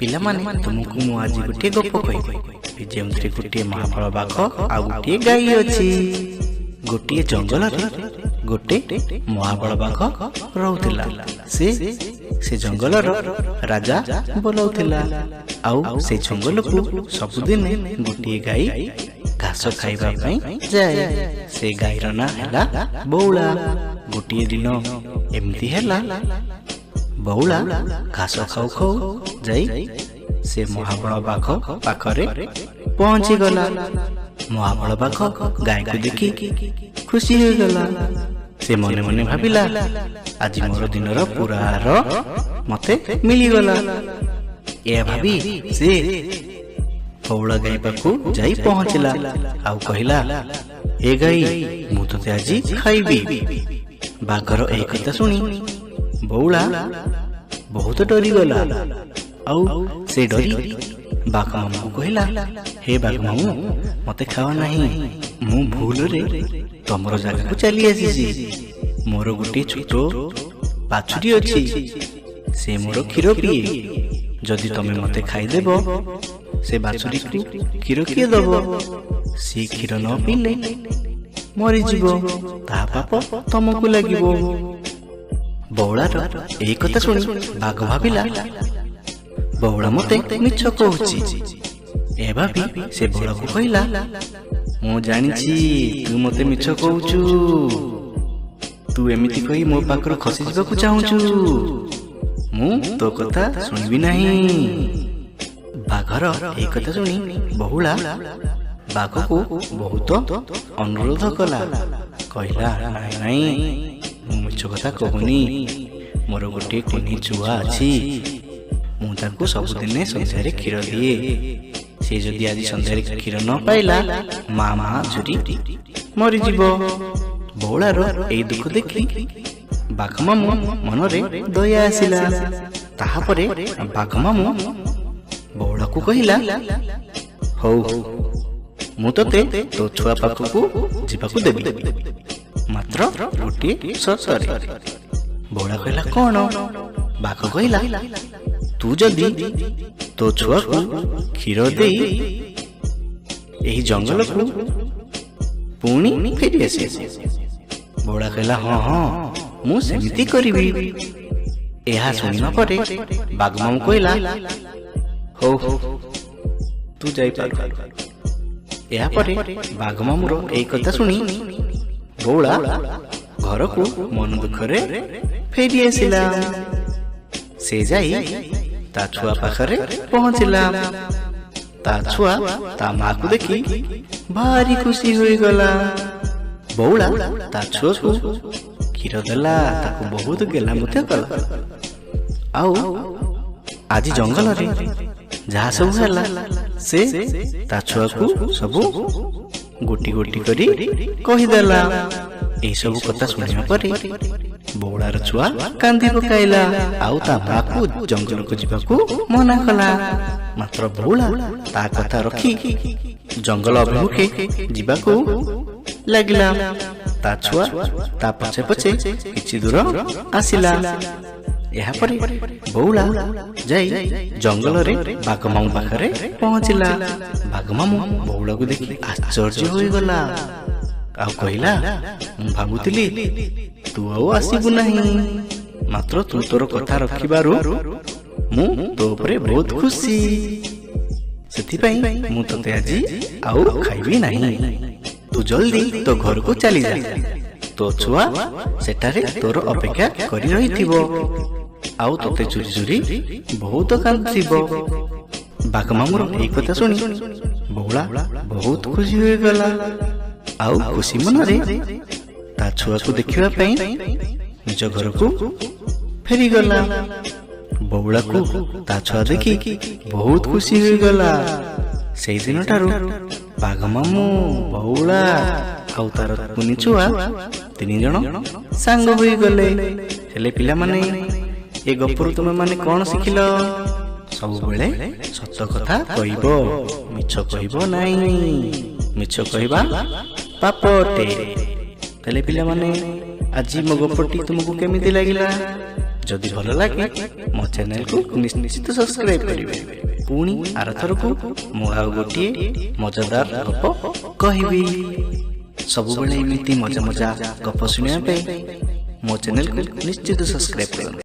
ପିଲାମାନେ, ତୁମକୁ ମୁଁ ଆଜି ଗୋଟିଏ ଗପ କହିବି, ଯେଉଁଥିରେ ଗୋଟିଏ ମହାବଳ ବାଘ ଆଉ ଗୋଟିଏ ଗାଈ ଅଛି। ଗୋଟିଏ ଜଙ୍ଗଲରେ ଗୋଟେ ମହାବଳ ବାଘ ରହୁଥିଲା। ସେ ସେ ଜଙ୍ଗଲର ରାଜା ବୋଲାଉଥିଲା। ଆଉ ସେ ଜଙ୍ଗଲକୁ ସବୁଦିନେ ଗୋଟିଏ ଗାଈ ଘାସ ଖାଇବା ପାଇଁ ଯାଏ। ସେ ଗାଈର ନାଁ ହେଲା ବଉଳା। ଗୋଟିଏ ଦିନ ଏମିତି ହେଲା, ବଉଳା ଘାସ ଖାଉ ଖାଉ ଯାଇ ସେ ମହାବଳ ବାଘ ପାଖରେ ପହଞ୍ଚିଗଲା। ମହାବଳ ବାଘ ଗାଈକୁ ଦେଖି ଖୁସି ହୋଇଗଲା। ସେ ମନେ ମନେ ଭାବିଲା, ଆଜି ମୋର ଦିନର ପୁରାର ମତେ ମିଳିଗଲା। ଏହା ଭାବି ସେ ବଉଳା ଗାଈ ପାଖକୁ ଯାଇ ପହଞ୍ଚିଲା ଆଉ କହିଲା, ଏ ଗାଈ, ମୁଁ ତୋତେ ଆଜି ଖାଇବି। ବାଘର ଏହି କଥା ଶୁଣି ବଉଳା ବହୁତ ଡରିଗଲା। ଆଉ ସେ ଡରି ବାଘ ମାମୁକୁ କହିଲା, ହେ ବାଘ ମାମୁଁ, ମତେ ଖାଅ ନାହିଁ। ମୁଁ ଭୁଲରେ ତମର ଜାଗାକୁ ଚାଲି ଆସିଛି। ମୋର ଗୋଟିଏ ଛୋଟ ବାଛୁରୀ ଅଛି, ସେ ମୋର କ୍ଷୀର ପିଏ। ଯଦି ତମେ ମତେ ଖାଇଦେବ, ସେ ବାଛୁରୀକୁ କ୍ଷୀର କିଏ ଦବ? ସେ କ୍ଷୀର ନ ପିଇଲେ ମରିଯିବ, ତାହା ପାପ ତମକୁ ଲାଗିବ। ବଉଳାର ଏଇ କଥା ଶୁଣି ବାଘ ଭାବିଲା, ବଉଳା ମତେ ମିଛ କହୁଛି। ଏ ଭାବି ସେ ବଉଳାକୁ କହିଲା, ମୁଁ ଜାଣିଛି ତୁ ମତେ ମିଛ କହୁଛୁ। ତୁ ଏମିତି କହି ମୋ ପାଖରୁ ଖସିଯିବାକୁ ଚାହୁଁଛୁ। ମୁଁ ତୋ କଥା ଶୁଣିବି ନାହିଁ। ବାଘର ଏଇ କଥା ଶୁଣି ବହୁଳା ବାଘକୁ ବହୁତ ଅନୁରୋଧ କଲା। କହିଲା, ନାଇଁ ନାଇଁ, ମୁଁ ମିଛ କଥା କହୁନି। ମୋର ଗୋଟିଏ କୁନି ଛୁଆ ଅଛି। ମୁଁ ତାକୁ ସବୁଦିନେ ସନ୍ଧ୍ୟାରେ କ୍ଷୀର ଦିଏ। ସେ ଯଦି ଆଜି ସନ୍ଧ୍ୟାରେ କ୍ଷୀର ନ ପାଇଲା, ମା ମା ଝୁରି ମରିଯିବ। ବଉଳାର ଏଇ ଦୁଃଖ ଦେଖି ବାଘ ମାମୁଁ ମନରେ ଦୟା ଆସିଲା। ତାହାପରେ ବାଘ ମାମୁଁ ବଉଳାକୁ କହିଲା, ହଉ, ମୁଁ ତୋତେ ତୋ ଛୁଆ ପାଖକୁ ଯିବାକୁ ଦେବି, ମାତ୍ର ଗୋଟିଏ ସର୍ତ୍ତରେ। ବଉଳା କହିଲା, କଣ? ବାଘ କହିଲା, ତୁ ଯଦି ତୋ ଛୁଆକୁ କ୍ଷୀର ଦେଇ ଏହି ଜଙ୍ଗଲକୁ ପୁଣି ଫେରି ଆସିବୁ। ବଉଳା କହିଲା, ହଁ ହଁ, ମୁଁ ସେମିତି କରିବି। ଏହା ଶୁଣିବା ପରେ ବାଘ ମାମୁଁ କହିଲା, ହଉ, ତୁ ଯାଇପାରୁ। ଏହାପରେ ବାଘ ମାମୁଁର ଏଇ କଥା ଶୁଣି ବଉଳା ଘରକୁ ମନ ଦୁଃଖରେ ଫେରି ଆସିଲା। ସେ ଯାଇ ତା ଛୁଆ ପାଖରେ ପହଞ୍ଚିଲା। ତା ଛୁଆ ତା ମାକୁ ଦେଖି ଭାରି ଖୁସି ହୋଇଗଲା। ବଉଳା ତା ଛୁଆକୁ କ୍ଷୀର ଦେଲା, ତାକୁ ବହୁତ ଗେଲା ମଧ୍ୟ କଲା। ଆଉ ଆଜି ଜଙ୍ଗଲରେ ଯାହା ସବୁ ହେଲା, ସେ ତା ଛୁଆକୁ ସବୁ ଗୋଟି ଗୋଟି କରି କହିଦେଲା। ଏଇସବୁ କଥା ଶୁଣିବା ପରେ ବଉଳାର ଛୁଆ କାନ୍ଦି ପକାଇଲା ଆଉ ତା ମାକୁ ଜଙ୍ଗଲକୁ ଯିବାକୁ ମନା କଲା। ମାତ୍ର ବଉଳା ତା କଥା ରଖି ଜଙ୍ଗଲ ଅଭିମୁଖେ ଯିବାକୁ ଲାଗିଲା। ତା ଛୁଆ ତା ପଛେ ପଛେ କିଛି ଦୂର ଆସିଲା। ଏହାପରେ ବଉଳା ଯାଇ ଜଙ୍ଗଲରେ ବାଘ ମାମୁଁ ପାଖରେ ପହଞ୍ଚିଲା। ବାଘ ମାମୁଁ ବଉଳାକୁ ଦେଖି ଆଶ୍ଚର୍ଯ୍ୟ ହୋଇଗଲା ଆଉ କହିଲା, ମୁଁ ଭାବୁଥିଲି ତୁ ଆଉ ଆସିବୁ ନାହିଁ, ମାତ୍ର ତୁ ତୋର କଥା ରଖିବାରୁ ମୁଁ ତୋ ଉପରେ ବହୁତ ଖୁସି। ସେଥିପାଇଁ ମୁଁ ତୋତେ ଆଜି ଆଉ ଖାଇବି ନାହିଁ। ତୁ ଜଲ୍ଦି ତୋ ଘରକୁ ଚାଲିଯା। ତୋ ଛୁଆ ସେଠାରେ ତୋର ଅପେକ୍ଷା କରି ରହିଥିବ ଆଉ ତୋତେ ଝୁରି ଝୁରି ବହୁତ କାନ୍ଦୁଥିବ। ବାଘ ମାମୁଁର ଏଇ କଥା ଶୁଣି ବଉଳା ବହୁତ ଖୁସି ହୋଇଗଲା ଆଉ ଖୁସି ମନରେ ତା ଛୁଆକୁ ଦେଖିବା ପାଇଁ ନିଜ ଘରକୁ ଫେରିଗଲା। ବଉଳାକୁ ତା ଛୁଆ ଦେଖି ବହୁତ ଖୁସି ହୋଇଗଲା। ସେଇଦିନଠାରୁ ବାଘ ମାମୁଁ, ବଉଳା ଆଉ ତାର କୁନି ଛୁଆ ତିନି ଜଣ ସାଙ୍ଗ ହୋଇଗଲେ। ହେଲେ ପିଲାମାନେ, ଏ ଗପରୁ ତୁମେ ମାନେ କଣ ଶିଖିଲ? ସବୁବେଳେ ସତ କଥା କହିବ, ମିଛ କହିବ ନାହିଁ। ମିଛ କହିବା ପାପ ଅଟେ। ତାହେଲେ ପିଲାମାନେ, ଆଜି ମୋ ଗପଟି ତୁମକୁ କେମିତି ଲାଗିଲା? ଯଦି ଭଲ ଲାଗେ, ମୋ ଚ୍ୟାନେଲକୁ ନିଶ୍ଚିତ ସବସ୍କ୍ରାଇବ୍ କରିବେ। ପୁଣି ଆରଥରକୁ ମୁଁ ଆଉ ଗୋଟିଏ ମଜାଦାର ଗପ କହିବି। ସବୁବେଳେ ଏମିତି ମଜା ମଜା ଗପ ଶୁଣିବା ପାଇଁ ମୋ ଚ୍ୟାନେଲକୁ ନିଶ୍ଚିତ ସବସ୍କ୍ରାଇବ୍ କରନ୍ତୁ।